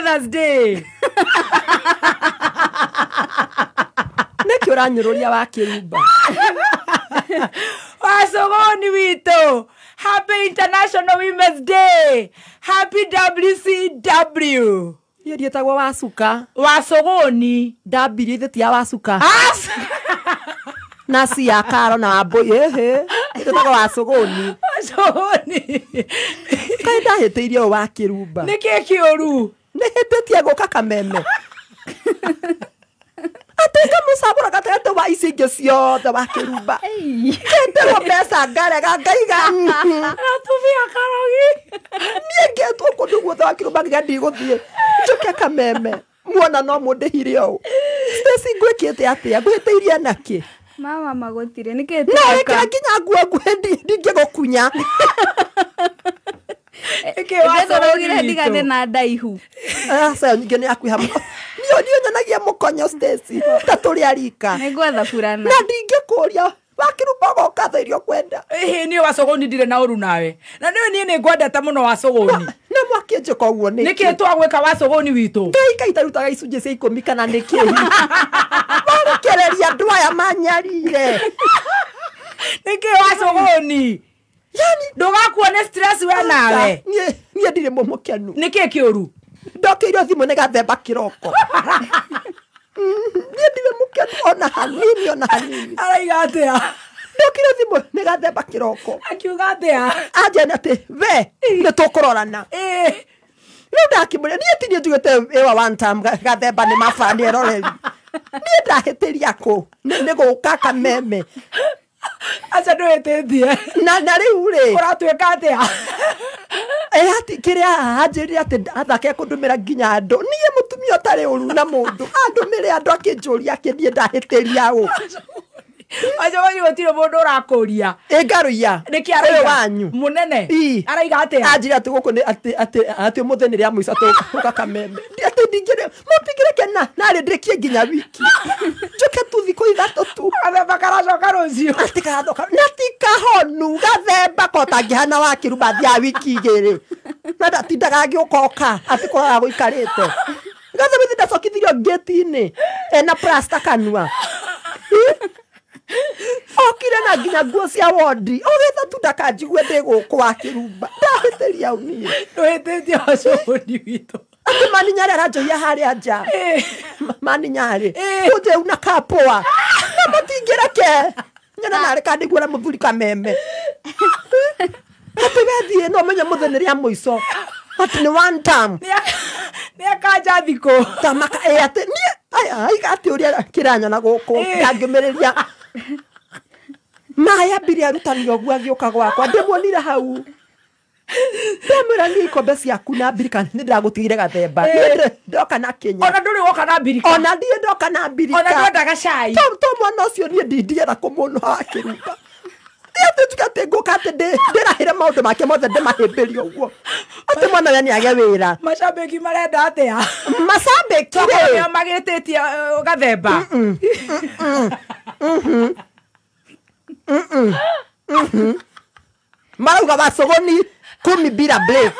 Mother's Day. Nĩkĩ ũranyũrũria wa kĩrumba? Wacogoni witũ, Happy International Women's Day. Happy WCW. Niĩ ndiĩtagwo Wacuka. Wacogoni. Ndambirie ithe ti ya Wacuka. As Na ci ya Karo na Wambũi. Ĩhĩ. Njĩtagwo Wacogoni. Wacogoni. Kaĩ ndahĩtĩirie ũũ wa kĩrumba? Nĩkĩ kĩũru? Nĩhĩtĩtie gũka Kameme. Atĩ ngamũcagũra gatagatĩ wa ici ingĩ ciothe wa kĩrumba. Ngĩtĩrwo mbeca ngarega ngaiga. Atumia karogi. Niĩ ngetwo kũndũ guothe wa kĩrumba nginya ndigũthiĩ. Njũke Kameme. Muona no mũndĩhire ũũ. Stacy ngwĩkĩte atĩa? Ngwĩhĩtĩirie nakĩ? Mama magũtirĩ nĩkĩ No wĩkĩra nginya nguo nguhĩ ndingĩgũkunya. Nĩkĩ wacogoni Ndĩraugire ndigane witũ? na ndaihu. Aca nyingĩ nĩ yakuiha mũno. Niĩ nyonagia mũkonyo Stacy ta tũrĩ arika. Nĩngwetha burana. Na ndingĩkũria wakĩrumba ũgoka thaa iria ũkwenda. Ĩhĩ niĩ Wacogoni ndirĩ na ũru nawe. Na nĩũĩ niĩ nĩngwendete mũno Wacogoni. Na mwakĩnjĩka ũguo nĩkĩ? Nĩkĩ twagwĩka Wacogoni witũ? Ngai kaĩ itarutaga icunjĩ cia 10 kana nĩkĩ? Marekereria andũ aya manyarire. Nĩkĩ Wacogoni? Yani Ndũgakuo nĩ stress we nawe. Niĩ ndirĩ mũmũkenu. Nĩkĩ kĩũru? Ndokĩirio thimũ nĩ gathemba kĩroko. Niĩ ndirĩ mũkenu ona hanini ona hanini. Araiga atĩa? Ndokĩirio thimũ nĩ gathemba kĩroko. Akiuga atĩa? Anjĩra atĩ we nĩ tũkũrorana. Rĩu ndakĩmũria niĩ ti niĩ njugĩte ĩwa one time gathemba nĩ mabani eroreri. Niĩ ndahĩtĩria kũ? Nĩ gũka Kameme. Aca ndũhĩtĩtie. Na rĩu rĩ. Ũratuĩka atĩa? Ati kĩrĩa anjĩrire atĩ athake kũndũmĩra nginya andũ. Niĩ mũtumia ũtarĩ ũru na mũndũ. Andũmĩre andũ akĩnjũria atĩ niĩ ndahĩtĩria ũ. Wacogoni gũtirĩ mũndũ ũrakũria. Ĩ ngarũiya. Nĩkĩ araiga? Ũyũ wanyu. Mũnene. Ii. Araiga atĩa? Anjĩra atĩ gũkũ nĩ atĩ ũmũthĩ nĩ rĩa mũico tũgũka Kameme. Atĩ ndingĩrĩ, mũtingĩreke narĩ ndĩrĩkie nginya wiki. Njũke tu thikũ 3 tu. Gathemba karacoka rũciũ. Atĩ karathoka. Na ti kahonu gathemba ko tangĩhana wa kĩrumba thiaga wiki 2. Na ndatindaga ngĩũka oka atĩ kũraga gũikarĩte. Gathemba ithe ndacokithirio ngĩti-inĩ. Ena plasta kanua. Okire na nginya nguo cia wondi. Ũgĩtha tu ndakanjigue ndĩ gũkũ wa kĩrumba. Ndahĩtĩria ũ niĩ. Ndũhĩtĩtie Wacogoni witũ. Atĩ maninyarĩ aranjohia harĩa nja. Maninyarĩ. Kũnjĩu na kapoa. Na mũtingĩreke. Nyona narĩ kandigua na mũthuri Kameme. Atĩ wethiĩ no ũmenye mũthĩ nĩ rĩa mũico. Atĩ nĩ one time. Nĩ akanja thikũ. Tamaka, atĩ niĩ, aya, aiga atĩ ũrĩa kĩranyona gũkũ, ndangĩũmĩrĩria. Maĩ ambire arutani ũguo agĩũka gwakwa, ndĩmuonire hau. Ndamwĩra niĩ ikombe ciaku na mbirika nĩ ndĩragũtigire gathemba. Niĩ ndoka na Kenya. Ona ndũrĩ woka na mbirika. Ona ndiĩ ndoka na mbirika. Ona ndwendaga cai. To mwana ũcio niĩ ndingĩenda kũmuona wa kĩrumba. Niĩ atĩ njuge atĩ ngũka atĩ ndĩrahĩre maũndũ make mothe ndĩmahĩmbĩrie ũguo. Atĩ mwana we nĩage wĩra. Macambĩki marenda atĩa? Macambĩki Tondũ rĩ. nĩo magĩtĩtie gathemba. Marauga Wacogoni kumi bila break.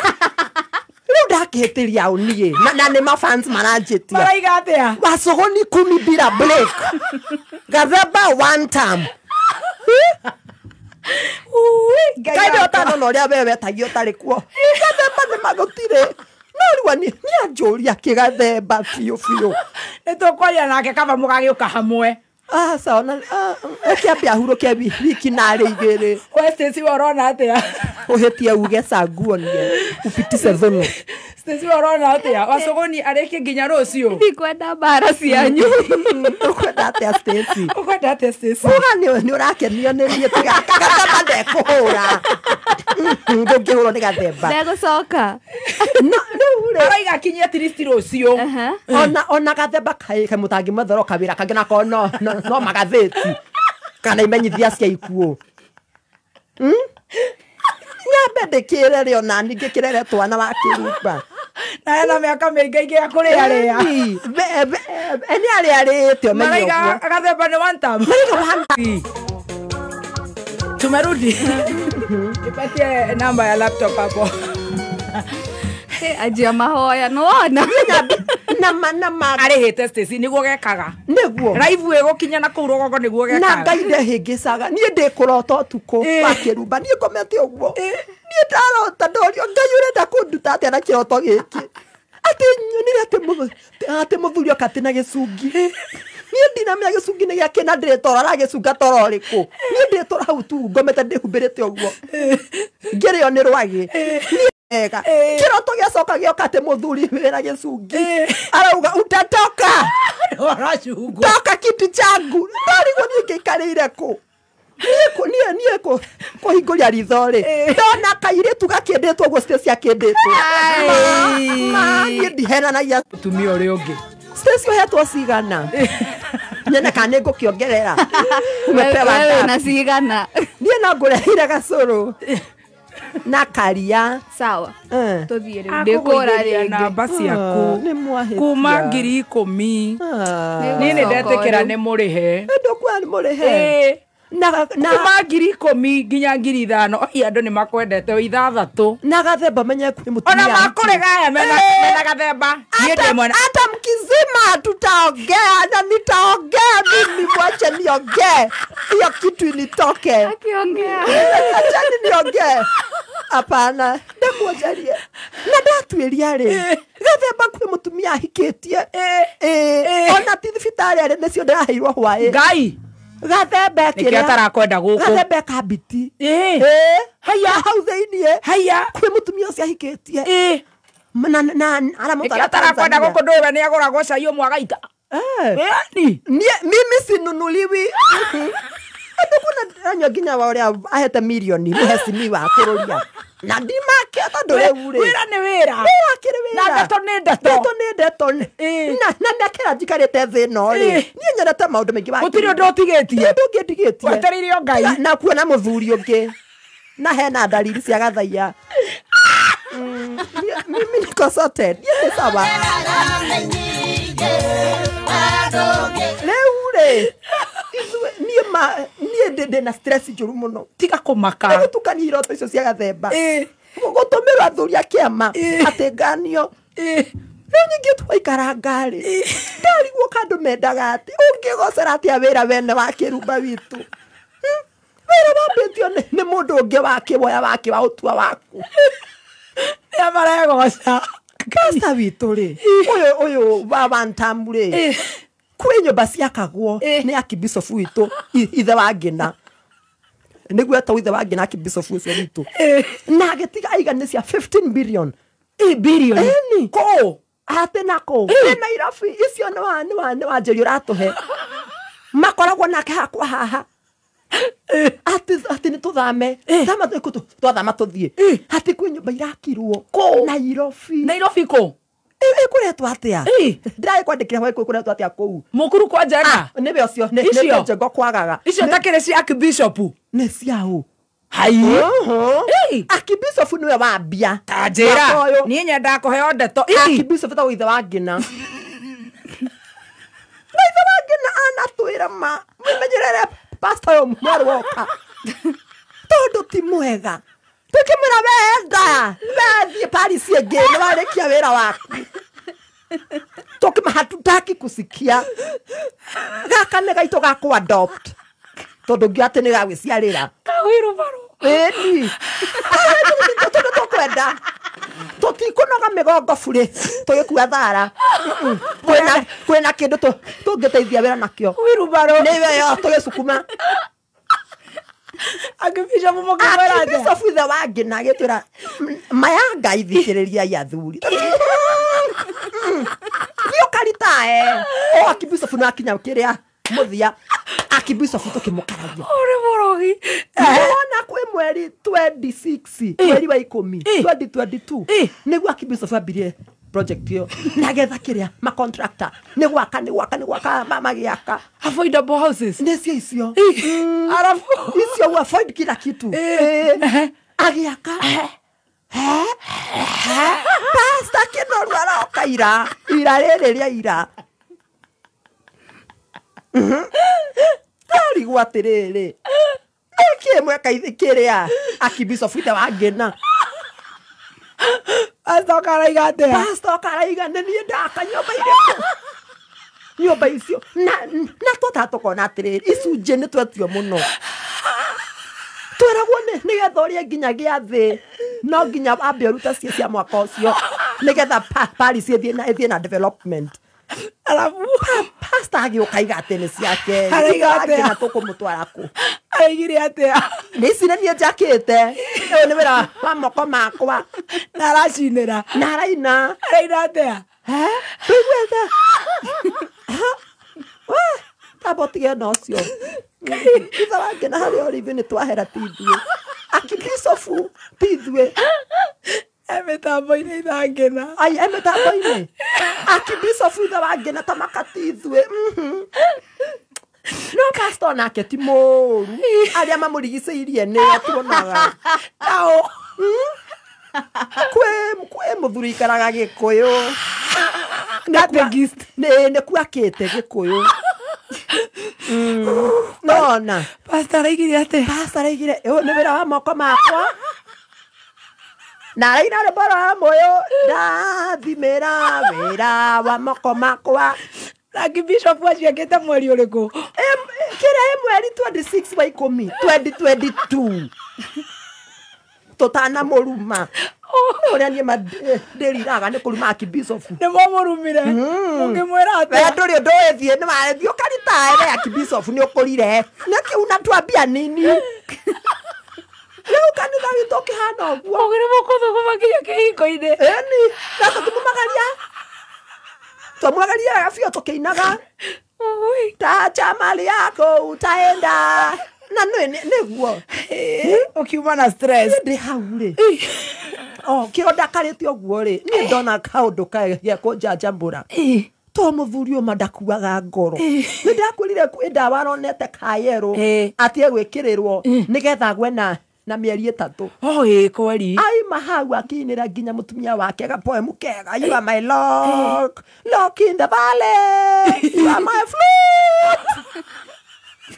Rĩu ndakĩhĩtĩria ũ niĩ. Na nĩ mafans maranjĩtia. Maraiga atĩa? Wacogoni kumi bila break. Gathemba one time. Kaĩ ũtanona ũrĩa we wetagio ũtarĩ kuo. Gathemba nĩ magũtirĩ. No rĩu nĩ anjũria kĩgathemba biũ biũ. Nĩ tũkwaria nake kaba mũgagĩũka hamwe. Aca ona kĩambia hurũke wiki narĩ 2. We Stacy we ũrona atĩa? Ũhĩtie uge canguonie upitise thuno. Stacy we ũrona atĩa? Wacogoni arĩkie nginya rũciũ. Ndikwenda mbara cianyu. Ũkwenda atĩa Stacy? Ũkwenda atĩa Stacy? Uga nĩ ũrakenio nĩ niĩ tiga gathemba ndekũhũra. Ndũngĩhũrwo nĩ gathemba. Ndegũcoka. No, rĩu rĩ. Araiga akinyie at least rũciũ. Ona gathemba kaĩ kamũtangĩmwethera kawĩra kangĩ nako no magathĩti kana imenyithia cia ikuũ. Nyambe ndĩkĩre rĩ ona ningĩ kĩrere twana wa kĩrumba. Na ena mĩaka mĩingĩ ingĩ ya kũrĩa rĩa. Nĩ arĩa arĩte ũmenye Maraiga ũguo. gathemba nĩ one time. Maraiga one time. Tumerudi. Nipatie namba ya laptop hapo. Anjia mahoya nĩwona. Nama arĩhĩte Stacy nĩguo gekaga. Nĩguo. Live ĩgũkinya na kũu rũgongo nĩguo na gekaga. Ngai ndehĩngĩcaga niĩ ndĩ kũrota ũtukũ wa kĩrumba niĩ ngomete ũguo niĩ ndarota ndorio Ngai ũrenda kũnduta atĩa na kĩroto gĩkĩ atĩ nyonire atĩ mũthuri oka atĩ na gĩcungi niĩ ndinamenya gĩcungi nĩ gĩake na ndĩrĩ toro aragĩcunga toro ũrĩkũ niĩ ndĩrĩ toro hau tu ngomete ndĩhumbĩrĩte ũguo ngĩrĩo nĩ rwagĩ niĩ wega kĩroto gĩacoka gĩoka atĩ mũthuri wĩna gĩcungi arauga utatoka Waracungwo. toka kiti changu ndarigwo niĩ ngĩikarĩire kũ niĩ kũhingũria ritho rĩ ndona kairĩtu gakĩndĩtwo ũguo Stacy akĩndĩtwo. Ma niĩ ndihenanagia. Mũtumia ũrĩa ũngĩ. Stacy ũhetwo cigana nyone kana nĩ ngũkĩongerera umepewa Wewe ngapi? na cigana. Niĩ no ngũreheire gacũrũ na karia. Sawa. Tũthiĩ rĩu ndĩkũra Akũgũithĩria rĩngĩ. namba ciaku Nĩ mwahĩtia. kuma 10,000. Niĩ nĩ Nĩgũcoka ndetĩkĩra rĩu. nĩ mũrĩhe. Ndũkuona nĩ mũrĩhe. Ĩĩ. Na Kuma 10,000 nginya 5,000 oi andũ nĩ makwendete o 6. Na gathemba menye kwĩ mũtumia. Ona makũrĩga aya mena gathemba. Niĩ ndĩ mwena. Hata mkizima tutaongea na nitaongea mimi, mwache niongee hiyo kitu initoke. Akiongea. Achani niongee. Hapana, ndakuanjarie na ndatuĩria rĩ gathemba kwĩ mũtumia ahikĩtie ona ti thibitarĩ arĩ nĩcio ndĩraheirwo hwaĩ. Ngai. Gathemba Nĩkĩo atarakwenda gũkũ. Gathemba kambiti. Ĩĩ. Haya hau thĩiniĩ Haya. kwĩ mũtumia ũcio ahikĩtie Ĩĩ. na Nĩkĩo aramũtwara atarakwenda Tanzania. gũkũ ndũĩ we nĩagũragwo cai ũmwe agaita. Ĩni. Mimi sinunuliwi. Andũ kuna anyua nginya wa ũrĩa ahete mirioni mũhecimiwa akĩrũria na ndimake tondũ rĩu rĩ Wĩra nĩ wĩra. Wĩra akĩrĩ wĩra. Na ndeto nĩ ndeto. Ndeto nĩ ndeto. Na mĩaka ĩrĩa njikarĩte thĩ ĩno rĩ niĩ nyonete maũndũ maingĩ wa Gũtirĩ ũndũ ũtigĩtie. ũndũ ũngĩ ndigĩtie. Wetereire o Ngai. Na kuona mũthuri ũngĩ na hena dalili cia gathaiya. Mimi niko sorted. Niĩ nĩ sawa. Rĩu rĩ niĩ ma niĩ ndĩ na stress njũru mũno. Tiga kũmaka. Nĩgũtukania iroto icio cia gathemba. Gũtũmĩrwo athuri a kĩama atĩ nganio. Rĩu nyingĩ twaikaranga rĩ ndarigwo kandũ mendaga atĩ ũngĩgocera atĩa wĩra wene wa kĩrumba witũ. Wĩra wambĩtio nĩ mũndũ ũngĩ wa kĩwoya wake wa ũtua waku. Nĩa maregoca. Pasta witũ rĩ ũyũ wa one term rĩ kwĩ nyũmba ciakagwo nĩ archbishop witũ ithe wa Ngĩna nĩguo etagwo ithe wa Ngĩna archbishop ũcio witũ na agĩtiga aiga nĩ cia 15 billion. Billion. Ĩni. Kũ? Atĩ nako nĩ Nairobi icio nĩ wa Njeri ũratũhe makoragwo nake hakwa haha atĩ nĩ tũthame thama twathama tũthiĩ atĩ kwĩ nyũmba irakirwo Kũ? Nairobi. Nairobi kũ? Ĩkũretwo atĩa ndĩragĩkwandĩkĩra hwaĩ kũretwo atĩa kũu Mũkuru kwa Njenga. Nĩwe ũcio Icio? nĩ Njenga kwagaga. Icio takĩrĩ cia archbishop. Nĩ cia ũ? Hai. Archbishop nĩwe wambia. Ta njĩra. Mwaka ũyũ. Niĩ nyendaga kũheo ndeto. Archbishop etagwo ithe wa Ngĩna. Na ithe wa Ngĩna anatwĩra ma mwĩmenyerere pastor ũyũ mwerũ woka tondũ ti mwega. Tũkĩmwĩra wenda wethiĩ Paris ĩngĩ nĩ warĩkia wĩra waku. Tũkĩma hatutaki kusikia gaka nĩ gaitũ ga kũ adopt tondũ ngĩũĩ atĩ nĩ gagwĩciarĩra. Kawĩrũbarũ. Ĩni. Tondũ tũkwenda tũtikũnoga mĩgongo burĩ tũgĩkua thara. Kwĩna kĩndũ tũngĩteithia wĩra nakĩo. Wĩrũbarũ. Nĩwe yo tũgĩcukuma. Archbishop mũkĩmwĩra atĩa? Archbishop ithe wa Ngĩna agĩtwĩra maya Ngai thikĩrĩriai athuri. Thiĩ ũkaritae. O archbishop nĩ akinya kĩrĩa mũthia. Archbishop tũkĩmũkaragia. Ũrĩ mũrogi. Wona kwĩ mweri 26 mweri wa 10 2022 nĩguo archbishop ambirie project ĩyo na agetha kĩrĩa ma contractor nĩ gwaka nĩ gwaka nĩ gwaka magĩaka Affordable houses. nĩcio icio Arabu. icio u avoid kila kitu. Agĩaka Pastor Kĩnoru aroka ira ira rĩrĩ rĩa ira ndarigwo atĩrĩrĩ nĩkĩ mweka kĩrĩa archbishop ithe wa Ngĩna Pastor karaiga atia? Pastor karaiga nĩ niĩ ndaka nyũmba irĩkũ? Nyũmba icio na twataha tũkona atĩrĩrĩ icunjĩ nĩ twetio mũno. Tweragwo nĩgetha ũrĩe nginya gĩathĩ no nginya wambe ũrute cie cia mwaka ũcio nĩgetha Paris ĩthiĩ na development. Alafu pastor agĩũka aiga atĩ nĩ ciake. Araiga atĩa? Na tũkũmũtwara kũ? Araigire atĩa? Nĩ ici nĩ niĩ njakĩte. Ũyũ nĩ wĩra wa moko makwa. Na aracinĩra. Na araina. Araina atĩa? Ndũiguĩte? Tamba ũtige na ũcio. Thutha wa ngĩna harĩa ũrĩ ithuĩ nĩ twahera ti ithuĩ. Akibishofu ti ithuĩ. Mĩtambo-inĩ ithangĩna. Ai, mĩtambo-inĩ. Akibishofu ithe wa ngĩna ta maka ti ithuĩ. No pastor nake ti mũũru. Arĩa mamũrigicĩirie nĩo tuonaga. Nao. Kwĩ mũthuri ikaraga Gĩkũyũ. Catechist. Nĩ kuakĩte Gĩkũyũ. Nona. Pastor araigire atĩa? Pastor araigire ũyũ nĩ wĩra wa moko makwa. Na araina rwĩmbo rwa mũyũ ndathimĩra wĩra wa moko makwa. Archbishop aciakĩte mweri ũrĩkũ? Kĩrĩa ĩ mweri 26 wa ikũmi 2022. Tũtanamũruma. Ũrĩa niĩ ndĩriraga nĩ kũruma Archbishop. Nĩ mwamũrumire? Ũngĩmwĩra atĩa? We ndũrĩ ũndũ ũĩthiĩ nĩ wathiĩ ũkaritae we Archbishop nĩ ũkũrire. Nĩkĩ unatuambia nini? Rĩu kanitha witũ ũkĩhana ũguo. Ũgĩrĩ mũkũthũkũma nginya kĩhingo-inĩ. Ĩni, na tũkĩmumagaria. Twamumagaria biũ tũkĩinaga. Tacha mali yako utaenda. Na nĩguo. Ũkiuma na stress. Ndĩ hau rĩ. Kĩro ndakarĩte ũguo rĩ, niĩ ndona kaũndũ gekũnjanjamũra. To mũthuri ũyũ ma ndakuaga ngoro. Nĩ ndakwĩrire kwĩ ndawa aronete kayerũ atĩ egwĩkĩrĩrwo nĩgetha agwe na mĩeri 3. Ĩ kweri. Aima hau akĩinĩra nginya mũtumia wake gapoemu kega. You are my lock, lock in the valley. You are my flute.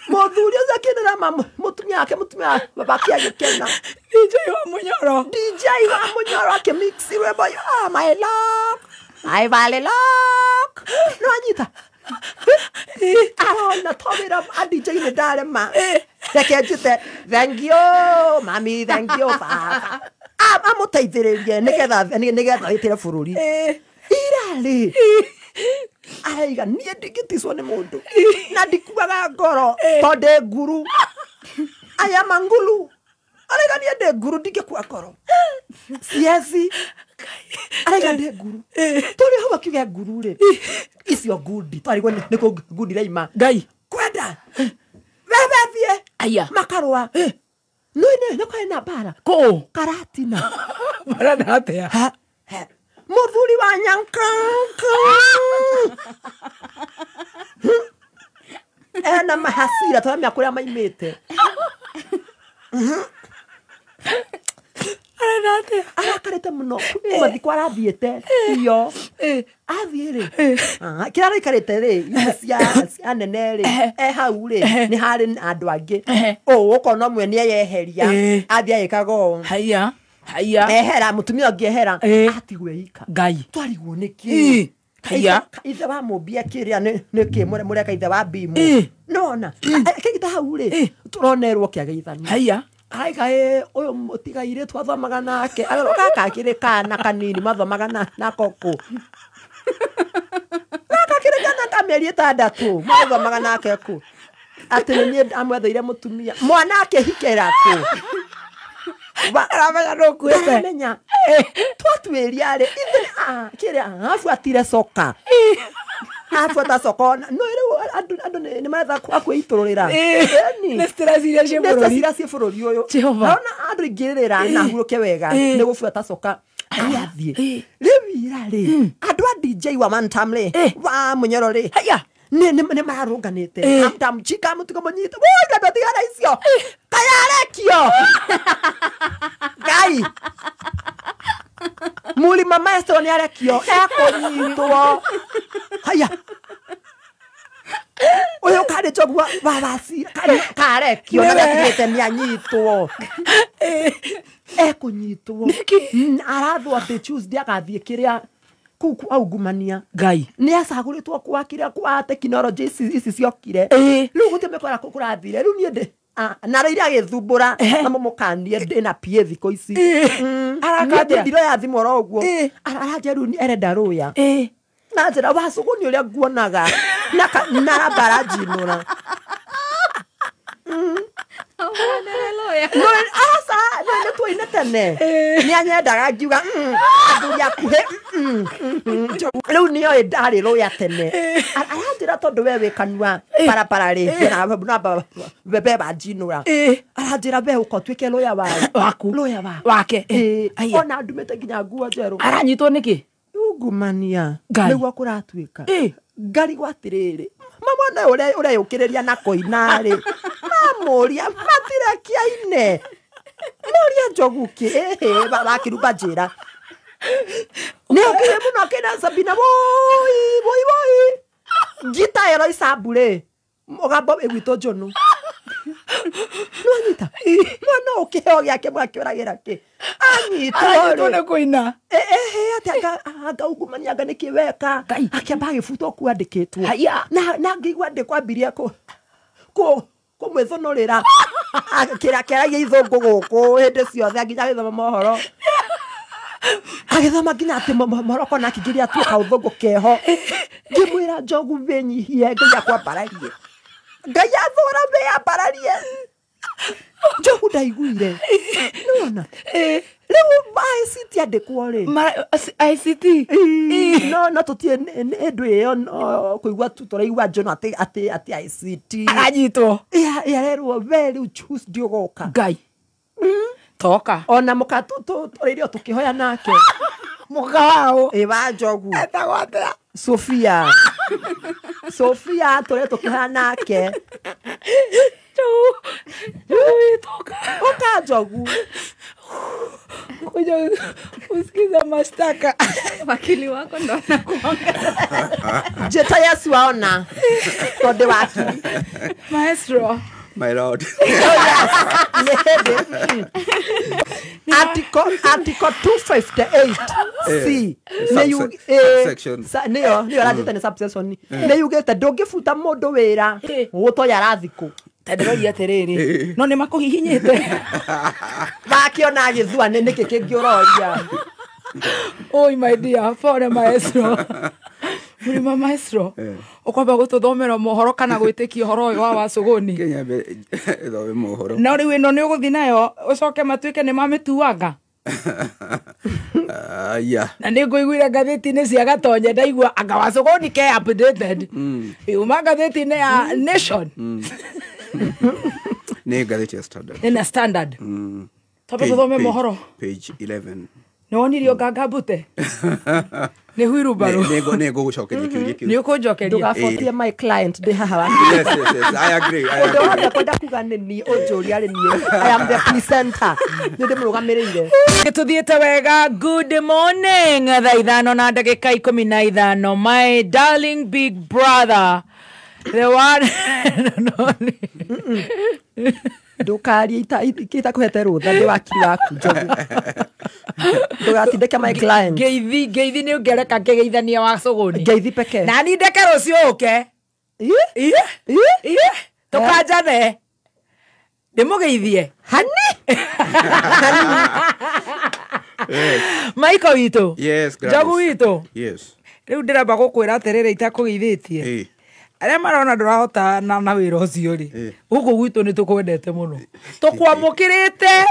Mũthuri ũcio akĩinĩra mũtumia wake, mũtumia wake agĩkena. DJ wa Mũnyoro. DJ wa Mũnyoro akĩmix rwĩmbo, you are my lock, my valley lock. No anyita. Arona to wĩra a DJ nĩ ndarema. Reke njĩte thank you mami, thank you baba. Amũteithĩrĩrie nĩgetha wĩtĩre bũrũri. Irarĩ araiga niĩ ndingĩticwo nĩ mũndũ na ndikuaga ngoro tondũ ndĩ nguru. Aya mangulu. Araiga niĩ ndĩ nguru ndingĩkua ngoro. Siezi. Araiga ndĩ nguru. Tũrĩ hau akiuga nguru rĩ. Icio ngundi twarigwo nĩ kũ ngundi iraima. Ngai. Kwenda. Wewe thiĩ. Aya. Makarũa. No nĩ kwarĩ na mbara. Kũ? Karatina. Marenda atĩa? Mũthuri wa Nyankanka. Ena mahasira tũramenya kũrĩa maimĩte. Arenda atĩa? Arakarĩte mũno. Mathiko arathiĩte iyo. Athiĩ rĩ. Kĩrĩa araikarĩte rĩ, icio cia nene rĩ, e hau rĩ, nĩ harĩ andũ angĩ. Ũũ ũkona ũmwe nĩ eyeheria, athiĩ agĩkaga ũũ. Haiya. Haiya. Ehera, mũtumia ũngĩ ehera. Atigwo eika. Ngai. Twarigwo nĩkĩ? Haiya. Ithe wa mũmbia kĩrĩa nĩkĩ mũreka ithe wa Bimu. Nona. Kĩgita hau rĩ, tũronerwo kĩageithania. Haiya. Araiga ũyũ mũtigairĩ twathomaga nake. Arerwo gaka akĩrĩ kana kanini mathomaga nako kũ. Gaka akĩrĩ kana ka mĩeri 6 mathomaga nake kũ. Atĩ nĩ niĩ amwetheire mũtumia. Mwana akĩhikĩra kũ. Aramenya nũkuĩte. Aramenya. Twatuĩria rĩ, ithe kĩrĩa abuatire coka. Abuata coka. No rĩu andũ nĩ maretha kwĩitũrũrĩra. Nĩ stress iria ciĩ Nĩ bũrũri. stress iria ciĩ bũrũri ũyũ. Jehova. Naona andũ ingĩrĩra na hurũke wega nĩ gũbuata coka. Athiĩ. Rĩu ira rĩ, andũ a DJ wa one time rĩ, wa Mũnyoro rĩ. Haiya. Nĩ mararũnganĩte. Amtamchika mũtigo mũnyite. Woi andũ atigana icio. Kayarekio. Ngai. Mulima maestro nĩ arekio. Ekũnyitwo. Haiya. Ũyũ karĩ Njogu wa Wacira karekio na gatigĩte nĩanyitwo. Ekũnyitwo. Arathwo atĩ Tuesday agathiĩ kĩrĩa kũu aungumania. Ngai. Nĩ acagũrĩtwo kwa kĩrĩa kwa tekinoronjĩ ici ciokire. Rĩu gũtirĩ kũrĩa kũrathire. Rĩu niĩ ndĩ na rĩrĩa agĩthumbũra na mũmũkanie ndĩna PA thikũ ici. Araka atĩa? Ndiroya thimũ oro ũguo. Aranjĩra rĩu arenda rũya. Na njĩra Wacũgũni ũrĩa nguonaga na aramba aranjinũra. No aca no nĩ tuoine tene. Nĩ anyendaga ngiuga athuri akuhĩ. Rĩu nĩoĩ ndarĩ rũya tene. Aranjĩra tondũ we wĩ kanua barabara rĩ namba be banjinũra. Aranjĩra we ũka ũtuĩke lawyer Waku. Lawyer Wake. Ona ndumĩte nginya nguo njerũ. Aranyitwo nĩkĩ? Ungumania. Ngai. Nĩguo kũratuĩka. Ngarigwo atĩrĩrĩ mamwana ũrĩa ũreyũkĩrĩria na koina rĩ mamũria matirekiaine moria Njogu kĩ ĩhĩ wakĩrumba njĩra nĩokĩire mũno akĩna Sabina woi woi woi ngita ĩro icambu rĩ mũgambo wĩ gwitũ njũnũ nĩwanyita mwana ũkĩheo gĩake mwakĩũragĩra kĩ Aranyitwo anyitwo nĩ kũina. ate angaungumania anga nĩkĩ weka akĩamba agĩbutwo kwandĩkĩtwo Haya. na ngĩigua ndĩkwambirie kũmwĩthũnũrĩra kĩrĩa kĩaragia ithũngũ gũkũ hĩndĩ ciothe nginya agĩthoma mohoro agĩthoma nginya atĩ moroko na akĩingĩria atue kaũthũngũ keho ngĩmwĩra Njogu wĩnyihie Ngai akwambararie Ngai athũra wĩambararie Njogu ndaiguire nĩwona rĩu ICT andĩkwo rĩ ICT. No tũtirĩ hĩndĩ ĩyo kũigua tu tũraigua Njono atĩ ICT Aranyitwo. Arerwo we rĩu Tuesday ũgoka. Ngai. Toka. Ona mũka tũrĩire o tũkĩhoya nake. Mũka waũ. Ĩ wa Njogu. Etagwo atĩa? Sofia. Sofia tũrĩire tũkĩhoya nake. Njogu toka. Ũka Njogu. Kuja usikiza mashtaka. Wakili wako ndo anakuanga. Njĩta Yesu aona. Tondũ wakiri. Maestro. My lord. Article 258 C. Subsection. Nĩyo aranjĩte nĩ subsection. Nĩ yugĩte ndũngĩbuta mũndũ wĩra gũtoya arathikũ. Ta ndĩroria atĩrĩrĩ no nĩ makũhihinyĩte. Wakĩona agĩthua nĩ nĩkĩ kĩngĩ ũroria. Oi my dear, pole maestro. Mũrima maestro. Ũkwamba gũtũthomera mohoro kana gwĩtĩkia ũhoro ũyũ wa Wacũgũni. Kenya thome mohoro. No rĩu ĩno nĩ ũgũthiĩ nayo ũcoke matuĩke nĩ mamĩtuanga. Yeah. Na nĩ ngũiguire ngathĩti-inĩ cia Gatonye ndaigua anga Wacũgũni ke updated. Yuma ngathĩti-inĩ ya Nation. Nĩ ngathĩti ya Standard. Nĩ na Standard. Twambe tũthome mohoro. Page 11. Nĩ wonirio nganga mbute. Nĩ huirubarũ. Nĩ ngũgũcokeria kĩũria kĩu. Nĩ ũkũnjokeria. Ndũgabotie my client ndĩ haha wa. Yes, yes, yes. I agree. Ũndũ wothe kwenda kuga nĩ niĩ ũnjũria rĩ niĩ. I am the presenter. Nĩ ndĩmũrũgamĩrĩire. Tũthiĩte wega. Good morning. Thaa 5:15. My darling big brother. The one no. Ndũkarie itakũhete rũtha ndĩ wakiri waku Njogu. Ndũgatindĩke my client. Ngeithi nĩ ũngereka ngĩgeithania Wacũgũni. Ngeithi peke. Na ni ndeke rũciũ ũke. Ĩ tũkanjane. Ndĩmũgeithie. Hani. Michael witũ. Yes, Gladys. Njogu witũ. Yes. Rĩu ndĩramba gũkwĩra atĩrĩrĩ itakũgeithĩtie. Arĩa marona ndũrahota na wĩra ũcio rĩ gũkũ gwitũ nĩ tũkwendete mũno tũkwamũkĩrĩte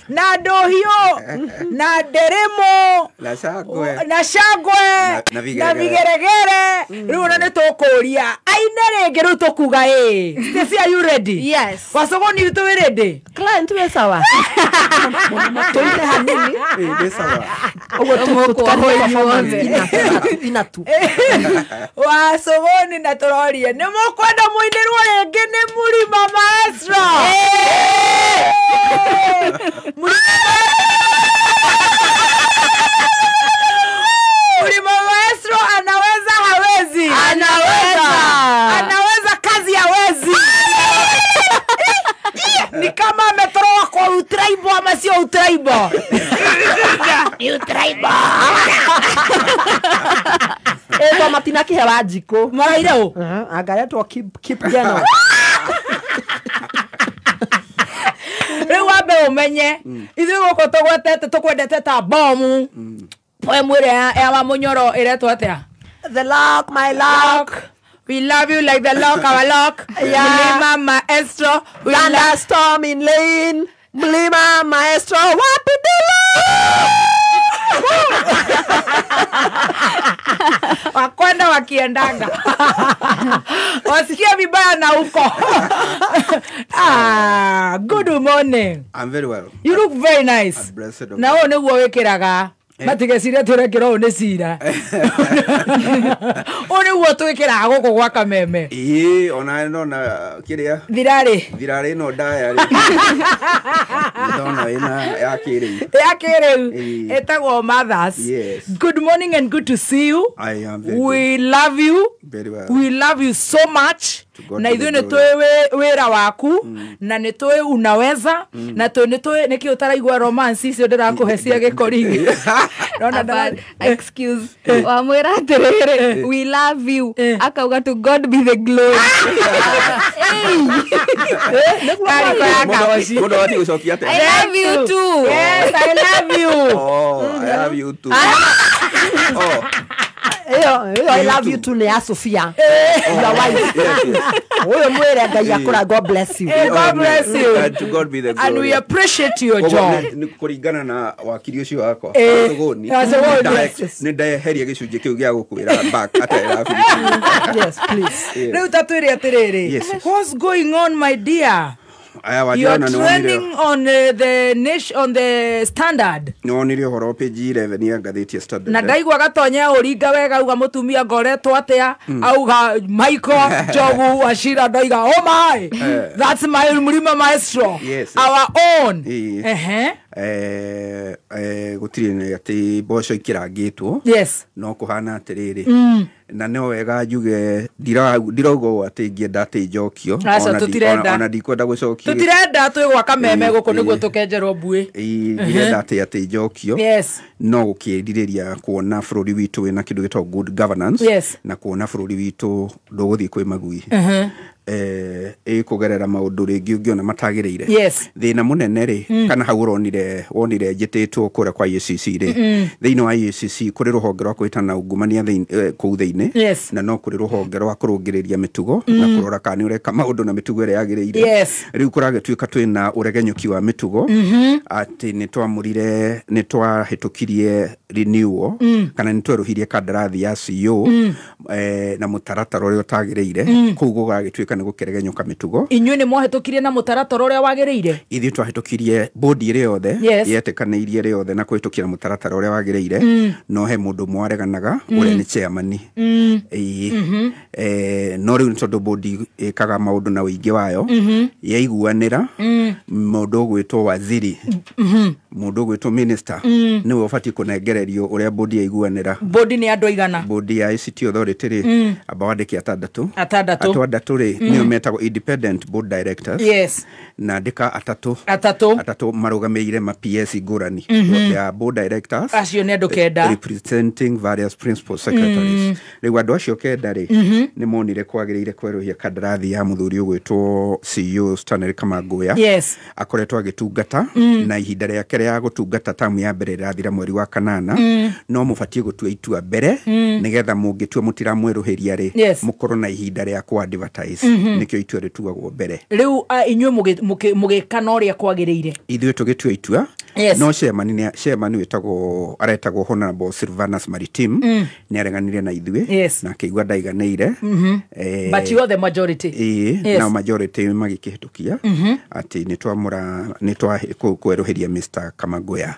na ndũhiũ na nderemo na shangwe na vigeregere rĩu ona nĩ tũkũria aine rĩngĩ rĩu tũkuga ĩ Stacy, are you ready? Yes. Wacũgũni witũ wĩ ready? Client wĩ sawa. Tũine hanini. Ndĩ sawa. Ũguo tũtũkanie ina tu. Wacũgũni na tũrorie nĩ mũkwenda mũinĩrwo rĩngĩ nĩ Mũrima Maestro. Mũrima Maestro anaweza hawezi? Anaweza. Utribal ama sio utribal? Ni utribal. Etwa Matina Kihe Wanjikũ. Maraire ũ? Anga aretwo Kipgeno. Rĩu wambe ũmenye ithuĩ gũkũ tũgwetete tũkwendete ta bomu. Poem ĩrĩa ya Wamunyoro ĩretwo atĩa? The lock, my lock. We love you like the lock, our lock. Yeah. Mlima maestro. We Thunderstorm in lane. Mlima maestro. Wapi dilo? Wakwenda wakiendanga. Wasikia vibaya na huko. Good morning. I'm very well. You look very nice. I'm blessed. Na ũũ nĩguo wĩkĩraga. Matigeciria tũrekĩra ũũ nĩ cira. Ũũ nĩguo twĩkĩraga gũkũ gwa Kameme. Ĩĩ, ona no na kĩrĩa Thirarĩ. Thirarĩ no ndaya rĩ. Ndona ĩna ya kĩrĩu. Ya kĩrĩu. Ĩĩ. Ĩtagwo Mothers. Yes. Good morning and good to see you. I am very We love you. Very well. We love you so much. God Na be ithuĩ the nĩ tũĩ wĩra waku na nĩ tũĩ unaweza na nĩ tũĩ nĩkĩ ũtaraigua romance icio ndĩrakũhe cia gĩkori. Excuse. Wamwĩra atĩrĩrĩ, we love you. Akauga to God be the glory. Kariko ya kaoci. Mũndũ abatiĩ gũcokia atĩa? I love you too. Yes, I love you. Oh, I love you too. Oh. Ĩyo I love you too nĩ ya Sophia. Your wife. Ũyũ mwĩre Ngai akũra, God bless you. God bless you. And to God be the glory. And we appreciate your job. Nĩ kũringana na wakiri ũcio wakwa. Sogoni. Nĩ ndeheria gĩcunjĩ kĩu gĩa gũkwĩra back atĩ I love you. Yes, please. Rĩu ta twĩre atĩrĩrĩ. What's going on, my dear? You're trending on the nation, on the Standard. Nĩwonire ũhoro page 11 ya ngathĩti ya Standard. Na ndaigua Gatonya ũringa wega auga mũtumia ngoretwo atĩa, auga Michael Njogu Wachira ndoiga oh my, that's my Mlima maestro. Yes. Our own. Ehe. Gũtirĩ nĩ atĩ mboco ikĩrangĩtwo. Yes. No kũhana atĩrĩrĩ. Na no wega njuge ndirauga ũũ atĩ ingĩenda atĩ njokio. Ona ndikwenda gũcokio. Tũtirenda twĩ gwa Kameme gũkũ nĩguo tũkenjerwo mbuĩ. Ndirenda atĩ njokio. Yes. No gũkĩrirĩria kuona bũrũri witũ wĩna kĩndũ gĩtagwo good governance. Yes. Na kuona bũrũri witũ ndũgũthiĩ kwĩ magui. Ĩkũgerera maũndũ rĩngĩ ũngĩona matagĩrĩire. Yes. Thĩna mũnene rĩ, kana hau ũronire wonire njĩtĩtwo kũrĩa kwa EACC rĩ, thĩinĩ wa EACC kũrĩ rũhonge rwa kũhĩtana ungumania kũu thĩinĩ. Yes. Na no kũrĩ rũhonge rwa kũrũngĩrĩria mĩtugo na kũrora kana nĩ ũreka maũndũ na mĩtugo ĩrĩa yagĩrĩire. Yes. Rĩu kũragĩtuĩka twĩna ũregenyũki wa mĩtugo atĩ nĩ twamũrire, nĩ twahĩtũkirie renewal kana nĩ twerũhirie kandarathi ya CEO na mũtaratara ũrĩa ũtagĩrĩire. Kũu gũgagĩtuĩka nĩ gũkĩregenyũka mĩtugo. Inyuĩ nĩ mwahĩtũkirie na mũtaratara ũrĩa wagĩrĩire? Ithuĩ twahĩtũkirie bodi ĩrĩ yothe yetĩkanĩirie ĩrĩ yothe na kũhĩtũkĩra mũtaratara ũrĩa wagĩrĩire, no he mũndũ ũmwe wareganaga ũrĩa nĩ chairman. No rĩu nĩ tondũ bodi ĩkaga maũndũ na ũingĩ wayo, yaiguanĩra mũndũ ũgwĩtwo waziri, mũndũ ũgwĩtwo minister nĩwe ũbatiĩ kũnengererio ũrĩa bodi yaiguanĩra. Bodi nĩ andũ aigana? Bodi ya ICT Authority rĩ, amba wandĩke atandatũ. Atandatũ rĩ nĩo metagwo independent board directors. Yes. Na andĩka atatũ. Atatũ marũgamĩrĩire ma PS ngũrani. They are board directors. Acio nĩ andũ kenda. Representing various principal secretaries. Rĩu andũ acio kenda rĩ, nĩ monire kwagĩrĩire kwerũhia kandarathi ya mũthuri ũgwĩtwo CEO Stanley Kamanguya. Yes. Akoretwo agĩtungata na ihinda rĩake rĩa gũtungata tamu ya mbere rĩrathira mweri wa kanana. No mũbatiĩ gũtua itua mbere nĩgetha mũngĩtua mũtiramwerũhĩria rĩ, mũkorwo na ihinda rĩa kũ advertise. Nĩkĩo itua rĩtuagwo mbere. Rĩu inyuĩ mũgĩka na ũrĩa kwagĩrĩire? Ithuĩ tũgĩtua itua. Yes. No chairman wĩtagwo aretagwo Honorable Silvanus Maritim nĩ areganire na ithuĩ. Yes. Na akĩigua ndaiganĩire. But you are the majority. Yes. Na majority magĩkĩhĩtũkia atĩ nĩ twamũra, nĩ twakwerũhĩria Mr. Kamanguya.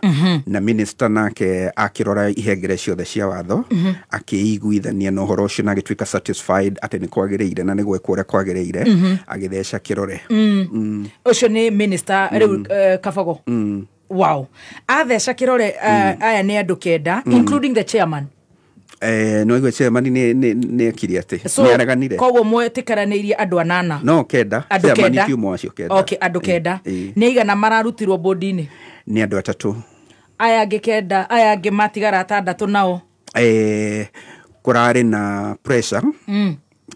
Na minister nake akĩrora ihengere ciothe cia watho, akĩiguithania na ũhoro ũcio na agĩtuĩka satisfied atĩ nĩ kwagĩrĩire na nĩ gwekwo ũrĩa kwagĩrĩire, agĩtheca kĩrore. Ũcio nĩ minister rĩu Kabago. Wow. Atheca kĩrore aya nĩ andũ kenda, including the chairman. No igwe chairman nĩ ekire atĩ nĩ areganire. Koguo mwetĩkĩranĩirie andũ anana. No kenda. Andũ kenda. Ti ũmwe acio kenda. Okay, andũ kenda. Nĩ aigana mararutirwo bodi-inĩ? Nĩ andũ atatũ. Aya angĩ kenda, aya angĩ matigara atandatũ nao. Kũrarĩ na pressure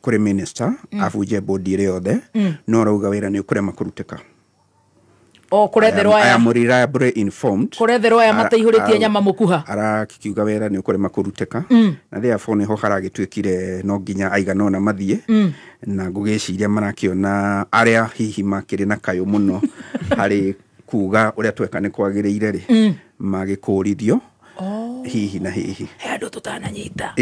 kũrĩ minister abunje bodi ĩrĩa yothe, no arauga wĩra nĩ ũkũrema kũrutĩka. O kũretherwo aya. I am reliably informed. Kũretherwo aya mataihũrĩtie nyama mũkuha. Arakiuga wĩra nĩ ũkũrema kũrutĩka. Na therefore nĩho haragĩtuĩkire no nginya aigana ũna mathiĩ. Na ngũgĩciria marakĩona arĩa hihi makĩrĩ na kayũ mũno harĩ kuga ũrĩa tweka nĩ kwagĩrĩire rĩ, magĩkũrithio. Hihi na hihi. He andũ tũtananyita.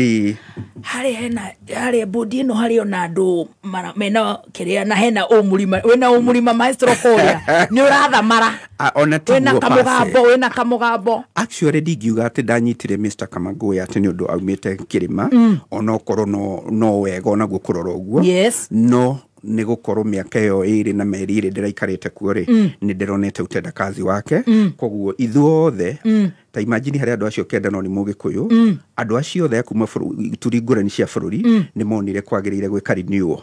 Harĩ hena harĩ bodi ĩno harĩ ona andũ mena kĩrĩa na hena ũmũrima, wĩna ũmũrima maestro kũrĩa. Nĩ ũrathamara. Ona tiguo wĩna kamũgambo, wĩna kamũgambo. Actually ndingiuga atĩ ndanyitire Mr. Kamagoya atĩ nĩ ũndũ aumĩte kĩrĩma, onokorwo no wega onaguo kũrora ũguo. Yes. No nĩ gũkorwo mĩaka ĩyo ĩrĩ na mĩeri ĩrĩ ndĩraikarĩte kuo rĩ, nĩ ndĩronete utendakazi wake. Koguo ithuothe ta imagine harĩ andũ acio kenda no nĩ Mũgĩkũyũ, andũ acio othe a kuma ituri ngũrani cia bũrũri nĩ monire kwagĩrĩire gwĩka renewal.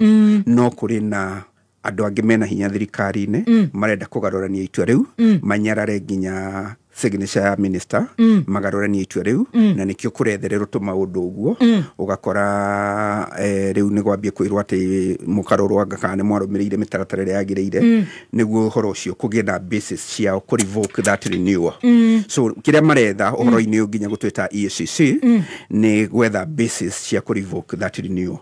No kũrĩ na andũ angĩ mena hinya thirikari-inĩ marenda kũgarũrania itua rĩu, manyarare nginya signature ya minister, magarũranie itua rĩu, na nĩkĩo kũrethererwo tũmaũndũ ũguo. Ũgakora rĩu nĩ gwambia kwĩrwo atĩ mũkarorwo anga kana nĩ mwarũmĩrĩire mĩtaratara ĩrĩa yagĩrĩire, nĩguo ũhoro ũcio kũgĩe na basis ciao kũ revoke that renewal. So kĩrĩa maretha ũhoro-inĩ ũyũ nginya gũtwĩta EACC nĩ gwetha basis cia kũ revoke that renewal.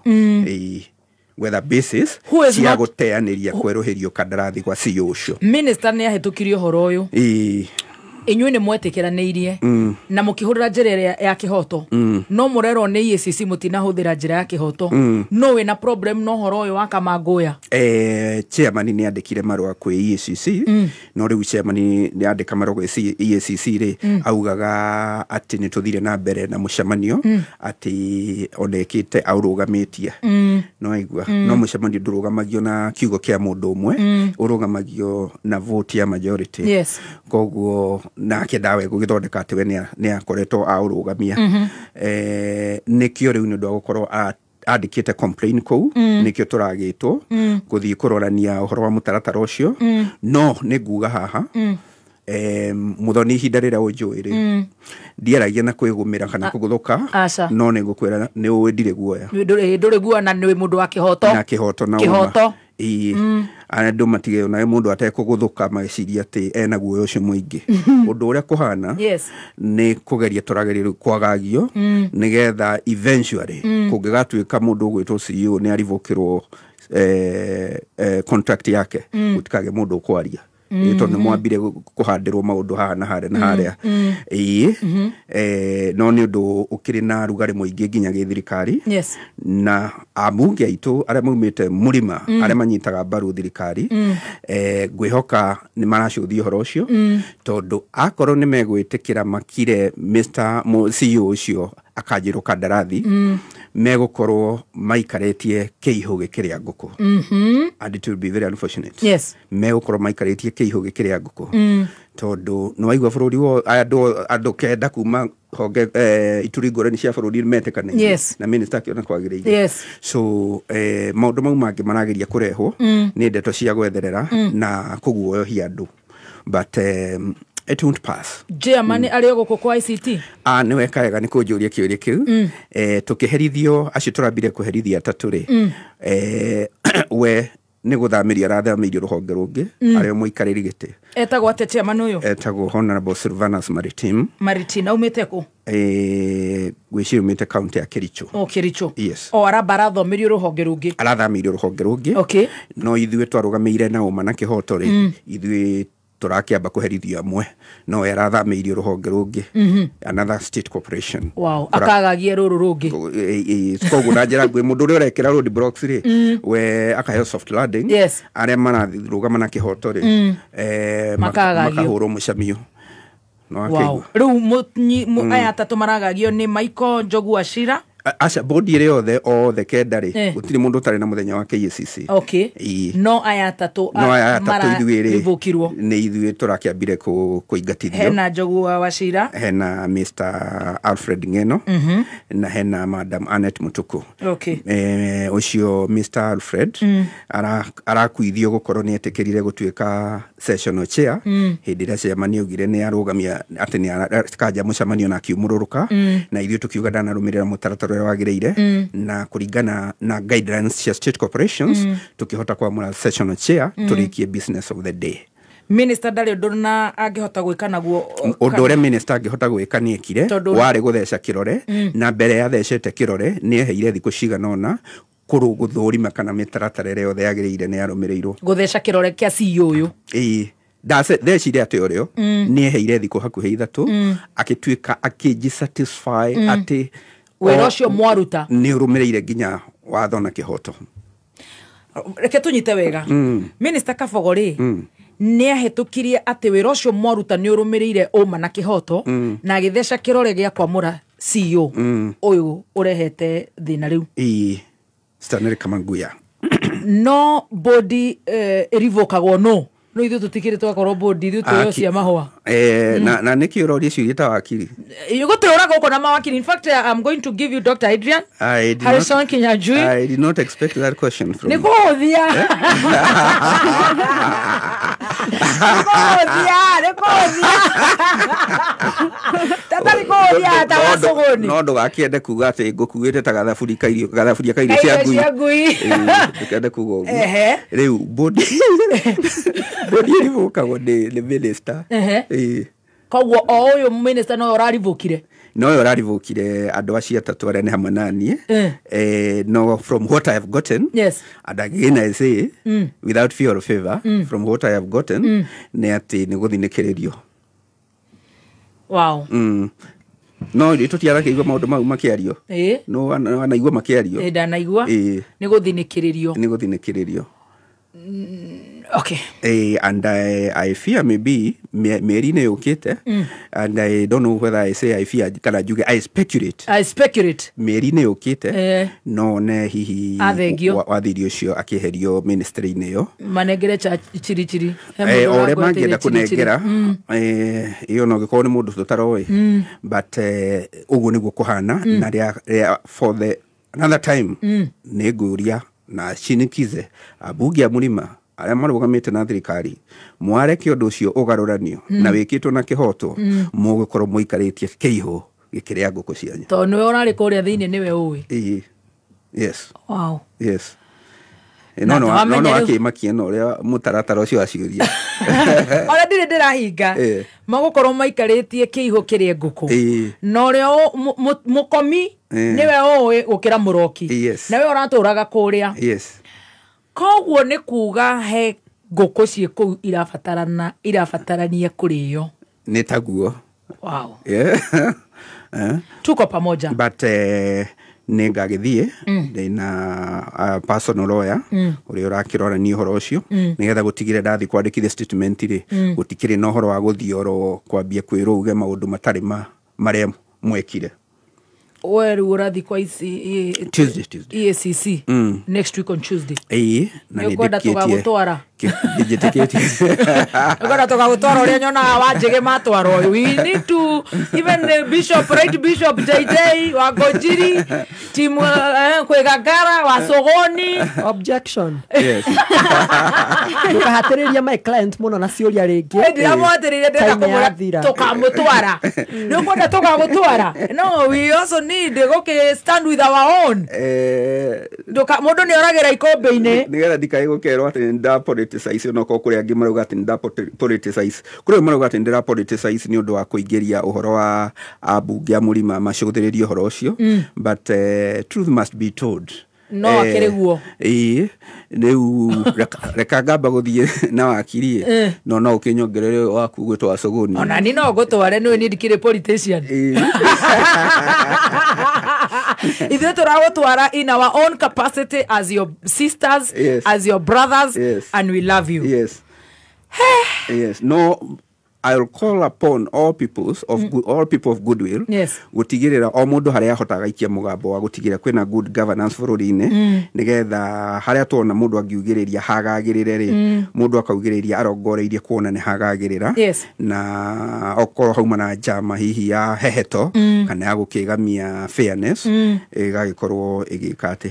Gwetha basis cia gũteanĩria kwerũhĩrio kandarathi gwa CEO ũcio. Minister nĩ ahĩtũkirie ũhoro ũyũ. Inyuĩ nĩ mwetĩkĩranĩirie na mũkĩhũthĩra njĩra ĩrĩa ya kĩhoto. No mũrerwo nĩ EACC mũtinahũthĩra njĩra ya kĩhoto. No wĩna problem na ũhoro ũyũ wa Kamangũya? Chairman nĩ andĩkire marũa kwĩ EACC. No rĩu chairman nĩ andĩka marũa kwĩ EACC rĩ, augaga atĩ nĩ tũthire na mbere na mũcemanio, atĩ onekĩte aũrũgamĩtie. No aigua, no mũcemanio ndũrũgamagio na kiugo kĩa mũndũ ũmwe, ũrũgamagio na vote ya majority. Yes. Koguo nake ndawe gũgĩthondeka atĩ we nĩ akoretwo aũrũgamia. Nĩkĩo rĩu nĩ ũndũ wa gũkorwo andĩkĩte complain kũu, nĩkĩo tũragĩtwo gũthiĩ kũrorania ũhoro wa mũtaratara ũcio. No nĩ nguga haha, Muthoni ihinda rĩrĩa ũnjũĩ rĩ, ndiaragia na kwĩgũmĩra kana kũgũthũka, no nĩ ngũkwĩra nĩ ũĩ ndirĩ guoya. Ndũrĩ guoya na nĩ mũndũ wa kĩhoto. Na kĩhoto na ũma. Andũ matige na mũndũ atekũgũthũka magĩciria atĩ ena guoya ũcio mũingĩ. Ũndũ ũrĩa kũhana nĩ kũgeria tũrageria kwagagio nĩgetha eventually kũngĩgatuĩka mũndũ ũgwĩtwo CEO nĩ arivũkĩrwo contract yake, gũtikage mũndũ ũkwaria. Tondũ nĩ mwambire kũhandĩrwo maũndũ haha na harĩa na harĩa. No nĩ ũndũ ũkĩrĩ na rugarĩ mũingĩ nginya gĩthirikari. Yes. Na ambunge aitũ arĩa maumĩte mũrĩma, arĩa manyitaga mbaru thirikari, ngwĩhoka nĩ maracũthia ũhoro ũcio, tondũ akorwo nĩ megwĩtĩkĩra makire Mr. CEO ũcio akanjĩrwo kandarathi, megũkorwo maikarĩtie kĩihũ gĩkĩrĩa ngũkũ. And it will be very unfortunate. Yes. Megũkorwo maikarĩtie kĩihũ gĩkĩrĩa ngũkũ. Tondũ nĩ waigua bũrũri wo andũ kenda kuma honge ituri ngũrani cia bũrũri metĩkanĩirie. Yes. Na minister akĩona kwagĩrĩire. Yes. So maũndũ mau mangĩ marageria kũrehwo nĩ ndeto cia gwetherera na kũguoyohia andũ. But it won't pass. Chairman arĩ gũkũ kwa ICT? Nĩ weka wega nĩ kũnjũria kĩũria kĩu. Tũkĩherithio acio tũrambire kũherithia atatũ rĩ, we nĩ gũthamĩrio arathamĩirio rũhonge rũngĩ, arĩa mũikarĩri gĩtĩ. Etagwo atĩa chairman ũyũ? Etagwo Honorable Sylvanus Maritim. Maritim aumĩte kũ? Ngwĩciria aumĩte kaunti ya Kericho. O Kericho. Yes. O aramba arathomirio rũhonge rũngĩ. Arathamĩirio rũhonge rũngĩ. Okay. No ithuĩ twarũgamĩire na ũma na kĩhoto rĩ, ithuĩ tũrakĩamba kũherithio amwe, no we arathamĩirio rũhonge rũngĩ. Another state corporation. Wow, akagagia rũrũ rũngĩ. Koguo na njĩra nguhĩ mũndũ ũrĩa ũrekĩra road blocks rĩ, we akaheo soft landing. Yes. Arĩa mararũgama na kĩhoto rĩ, makahũrwo mũcamio. No akĩigua. Rĩu aya atatũ maragagio nĩ Michael Njogu Wachira. Aca, bodi ĩrĩ othe othe kenda rĩ, gũtirĩ mũndũ ũtarĩ na mũthenya wa KACC. Okay. No aya atatũ no aya atatũ ithuĩ rĩ rivokirwo. Nĩ ithuĩ tũrakĩambire kũingatithio. Hena Njogu wa Wachira, hena Mr Alfred Ngeno, na hena Madam Annette Mutuku. Okay. Ũcio Mr Alfred arakuithio gũkorwo nĩ etĩkĩrire gũtuĩka sessional chair hĩndĩ ĩrĩa chairman augire nĩ arũgamia atĩ nĩ kanja mũcemanio na akiumũrũrũka, na ithuĩ tũkiuga ndanarũmĩrĩra mũtaratara ũrĩa wagĩrĩire, na kũringana na guidelines cia state corporations tukihota kwamũra sessional chair tũrĩkie business of the day. Minister ndarĩ ũndũ na angĩhota gwĩka naguo. Ũndũ ũrĩa minister angĩhota gwĩka nĩ ekire warĩ gũtheca kĩrore, na mbere ya thecete kĩrore nĩ eheire thikũ cigana ũna gũthũrima kana mĩtaratara ĩrĩa yothe yagĩrĩire nĩ yarũmĩrĩirwo. Gũtheca kĩrore kĩa CEO ũyũ. Ĩĩ, thecire atĩ ũrĩo nĩ eheire thikũ hakuhĩ 3 akĩtuĩka akĩnji satisfy atĩ wĩra ũcio mwaruta nĩ ũrũmĩrĩire nginya watho na kĩhoto. Reke tũnyite wega. Minister Kabogo rĩ, nĩ ahĩtũkirie atĩ wĩra ũcio mwaruta nĩ ũrũmĩrĩire ũma na kĩhoto, na agĩtheca kĩrore gĩa kwamũra CEO ũyũ ũrehete thĩna rĩu. Ĩĩ, Stanley Kamanguya. No bodi ĩrivokagwo no no ithuĩ tũtikĩrĩ twakorwo bodi, ithuĩ twĩyo cia mahũa. Na nĩkĩ ũroria ciũria ta wakiri? Gũtũra gũkũ na mawakiri. In fact, I'm going to give you Dr. Adrian Harrison Kinyanjui. I did not expect that question from you. Nĩ kũhũthia. Nĩ kũhũthia. Tata nĩ kũhũthia ta wacũgũni. No ndũgakĩende kuga atĩ ngũkuĩte ta gathaburia ka irio cia ngui. Ndũkende kuga ũguo. Rĩu bodi ĩrivũkagwo nĩ minister. Koguo o ũyũ minister no ũrarivũkire. No ũrarivũkire andũ acio atatũ arĩa nĩ hamwe na niĩ. No, from what I have gotten, yes, and again I say without fear or favor, from what I have gotten, nĩ atĩ nĩ gũthinĩkĩrĩrio. Wow. No tũtiarakĩigua maũndũ mau makĩario. No wanaigua makĩario. Ndanaigua. Nĩ gũthinĩkĩrĩrio. Nĩ gũthinĩkĩrĩrio. Okay. And I fear maybe mĩeri-inĩ yũkĩte, and I don't know whether I say I fear kana njuge I speculate. I speculate. Mĩeri-inĩ yũkĩte no ne hihi wathiri ũcio akĩeherio ministry-inĩ ĩyo. Manengere chiri chiri. O ũrĩa mangĩenda kũnengera, ĩyo no gĩkorwo nĩ mũndũ tũtaroĩ, but ũguo nĩguo kũhana, na for the another time nĩ ngũria na shinikize abunge a mũrima arĩa marũgamĩte na thirikari mwareke ũndũ ũcio ũgarũranio na wĩkĩtwo na kĩhoto, mũgũkorwo mũikarĩtie kĩihũ gĩkĩrĩa ngũkũ cianyu. Tondũ nĩwe ũrarĩ kũrĩa thĩinĩ nĩwe ũĩ. Yes. Wow. Yes. No akĩmakia na ũrĩa mũtaratara ũcio wa ciũria. Ona ndirĩ ndĩrahinga. Magũkorwo maikarĩtie kĩihũ kĩrĩe ngũkũ. Na ũrĩa mũkomi nĩwe ũĩ gũkĩra mũroki. Na we ũratũraga kũrĩa. Yes. Koguo nĩ kuga he ngũkũ ciĩ kũu irabatarania kũrĩo. Nĩ taguo. Wow. Yeah. Tuko pamoja. But nĩ ngagĩthiĩ ndĩna personal lawyer ũrĩa ũrakĩrora nĩ ũhoro ũcio, nĩgetha gũtigĩrĩra ndathiĩ kwandĩkithia statement rĩ, gũtikĩrĩ na ũhoro wa gũthiĩ oro kwambia kwĩrwo uge maũndũ matarĩ marĩa mwekire. We rĩu ũrathiĩ kwa Tuesday. EACC next week on Tuesday. Ĩĩ, na nĩ ndĩkĩtie. Tũgagũtwara. Njĩtĩkĩtie. Ũkwenda tũgagũtwara ũrĩa nyonaga Wanjĩgĩ matwarwo. We need to even the Bishop, right Bishop JJ wa Ngojiri, timu Kwĩgangara wa Sogoni. Objection. Yes. Ndũkahatĩrĩrie my client mũno na ciũria rĩngĩ. Ndiramũhatĩrĩria, ndĩrenda kũmwĩra tũkamũtwara. Nĩ ũkwenda tũgagũtwara? No, we also need gũkĩ stand with our own. Mũndũ nĩ oragĩra ikũmbĩ-inĩ. Nĩgetha ndikae gũkerwo atĩ nĩ nda politicize, no korwo kũrĩ angĩ marauga atĩ nĩ nda politicize. Kũrĩ marauga atĩ ndĩra politicize nĩ ũndũ wa kũingĩria ũhoro wa ambunge a mũrima macũthĩrĩrie ũhoro ũcio, but truth must be told. No akĩrĩ guo. Ĩĩ, rĩu reka ngamba gũthiĩ na wakiri, no no ũkĩnyongerere waku gwĩtwo Wacũgũni. Ona ni no ngũtware, nĩũĩ niĩ ndikĩrĩ politician. Ithuĩ tũragũtwara in our own capacity as your sisters, yes, as your brothers, yes, and we love you. Yes. Yes. No, I'll call upon all peoples of good, all people of goodwill gũtigĩrĩra o mũndũ harĩa ahotaga gaikia mũgambo wa gũtigĩrĩra kwĩna good governance bũrũri-inĩ, nĩgetha harĩa tuona mũndũ angiugĩrĩria hagagĩrĩre rĩ, mũndũ akaugĩrĩria arongoreirie kuona nĩ hagagĩrĩra. Na okorwo hauma na njama hihi ya heheto kana ya gũkĩgamia fairness, ĩgagĩkorwo ĩgĩka atĩ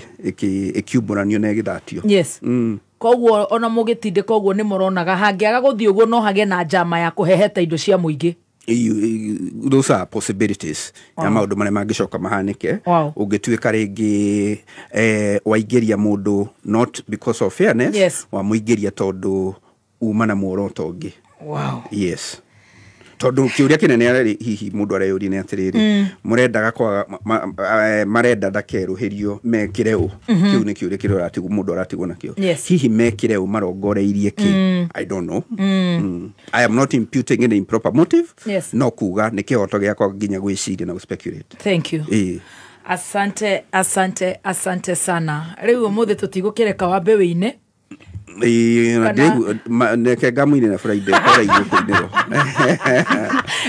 ĩkiumbũranio na ĩgĩthatio. Koguo ona mũgĩtindĩka ũguo nĩ mũronaga hangĩaga gũthiĩ ũguo no hagĩe na njama ya kũheheta indo cia mũingĩ. Those are possibilities ya maũndũ marĩa mangĩcoka mahanĩke. Ũngĩtuĩka rĩngĩ waingĩria mũndũ not because of fairness, wamũingĩria tondũ uma na muoroto ũngĩ. Yes, tondũ kĩũria kĩnene arĩ hihi mũndũ areyũria nĩ atĩrĩrĩ, mũrendaga kwaga marenda ndakerũhĩrio mekĩre ũ? Kĩu nĩ kĩũria kĩrĩa ũratigwo, mũndũ aratigwo nakĩo. Hihi mekĩre ũ, marongoreirie kĩ? I don't know. I am not imputing any improper motive. No kuga nĩ kĩhoto gĩakwa nginya gwĩciria na gũspeculate. Thank you. Ĩĩ. Asante, asante, asante sana. Rĩu ũmũthĩ tũtigũkĩreka wambe wĩine. Ĩĩ, na ndĩraigua reke ngamũinĩra Friday kora igũkũinĩrwo.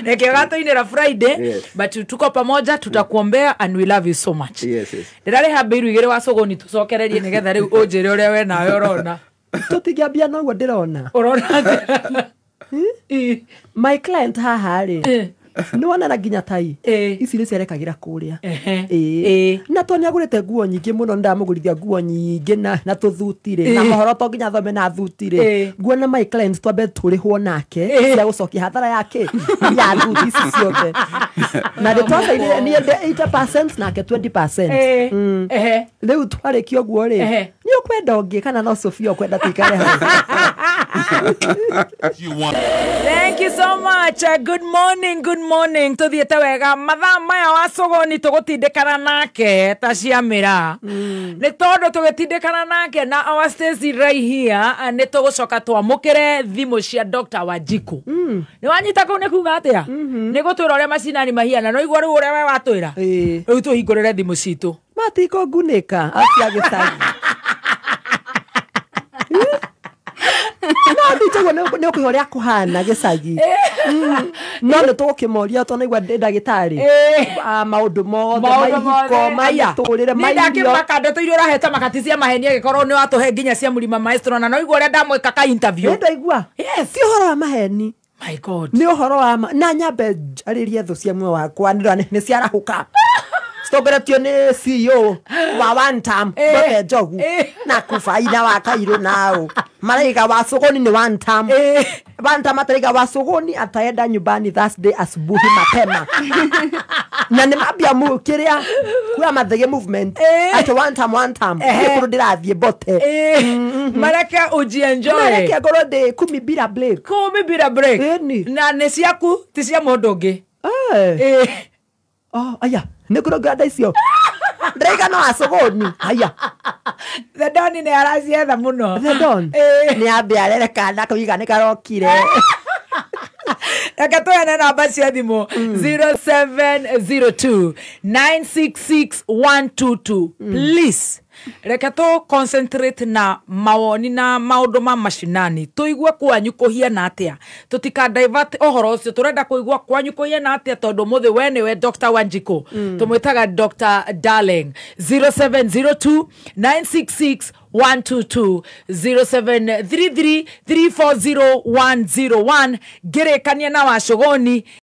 Reke gatũinĩra Friday. But tuko pamoja, tutakuombea and we love you so much. Yes. Ndĩrarĩha mbĩru igĩrĩ wa cũgũni tũcokererie nĩgetha rĩu ũnjĩre ũrĩa we nawe ũrona. Tũtingĩambia noguo ndĩrona. Ũrona atĩa? Ĩ. My client haha rĩ, nĩ wona na nginya tai ici nĩ ciarekagĩra kũrĩa. Ĩĩ. Na to nĩ agũrĩte nguo nyingĩ mũno, nĩ ndamũgũrithia nguo nyingĩ na tũthuti rĩ, na mohoro to nginya thome na thuti rĩ. Nguona my client twambe tũrĩhwo nake cia gũcokia hathara yake ya thuti ici ciothe, na nĩ twacainire niĩ ndĩ 80% nake 20%. Rĩu twarĩkia ũguo rĩ, nĩ ũkwenda ũngĩ kana no Sofia ũkwenda tũikare hau? Thank you so much. Good morning, good morning. Tuthiĩte wega mathaa maya wa cogoni tũgũtindĩkana nake ta ciamĩra, nĩ tondũ tũgĩtindĩkana nake na our Stacy right here, nĩ tũgũcoka twamũkĩre thimũ cia Dr. Wanjiku. Nĩ wanyita kũu nĩ kuga atĩa? Nĩ gũtwĩra ũrĩa macinani mahiana no igua rĩu ũrĩa we watwĩra. Rĩu tũhingũrĩre thimũ citũ. Matiko ngunĩka acia gĩcagi no ndinjagwo nĩ ũkũhe ũrĩa kũhana gĩcagi. No nĩ tũgũkĩmoria tũnaigua ndĩ ndagĩtarĩ. Ah, maũndũ mothe Maũndũ maihiko mothe. Aya. mamĩtũrĩre Niĩ mairio. ndakĩmaka ndeto iria ũraheta makati cia maheni agĩkorwo nĩ watũhe nginya cia Mũrima Maestro na no igua ũrĩa ndamwĩka ka interview. Nĩ ndaigua. Ti ũhoro wa maheni. My God. Nĩ ũhoro wa ma na nyambe njarĩrie thũ cia muoyo wakwa nĩ nĩ ciarahũka citongoretio nĩ CEO wa one term Mbote Njogu na kubaina wa Kairũ nao maraiga wa Sogoni ni one term. One term ataraiga wa Sogoni ataenda nyumbani Thursday asubuhi mapema na nĩ mambia mu kĩrĩa kuya mathege movement ati one term, one term. Kũrũ ndĩrathiĩ Mbote. Mareke ujienjoy. Mareke ngorwo ndĩ kumi bila break. Kumi bila break. Ĩni. Na nĩ ciaku ti cia mũndũ ũngĩ. Oh, aya, nĩ kũronga nda icio ndĩraiga no acogoni aya. The Don nĩ aracietha mũno. The Don nĩ ambe arere kana kũiga nĩ karokire. Reke tũheane namba cia thimũ 0702 966 122. Please reke tũ concentrate na mawoni na maũndũ ma macinani, tũigue kwanyu kũhiana atĩa, tũtika divert ũhoro ũcio, tũrenda kũigua kwanyu kũhiana atĩa tondũ mũthĩ we nĩwe Dr. Wanjiku, tũmwĩtaga Dr. Darling. 0702 966 122, 0733 340 101. Ngĩrĩkania na wacogoni.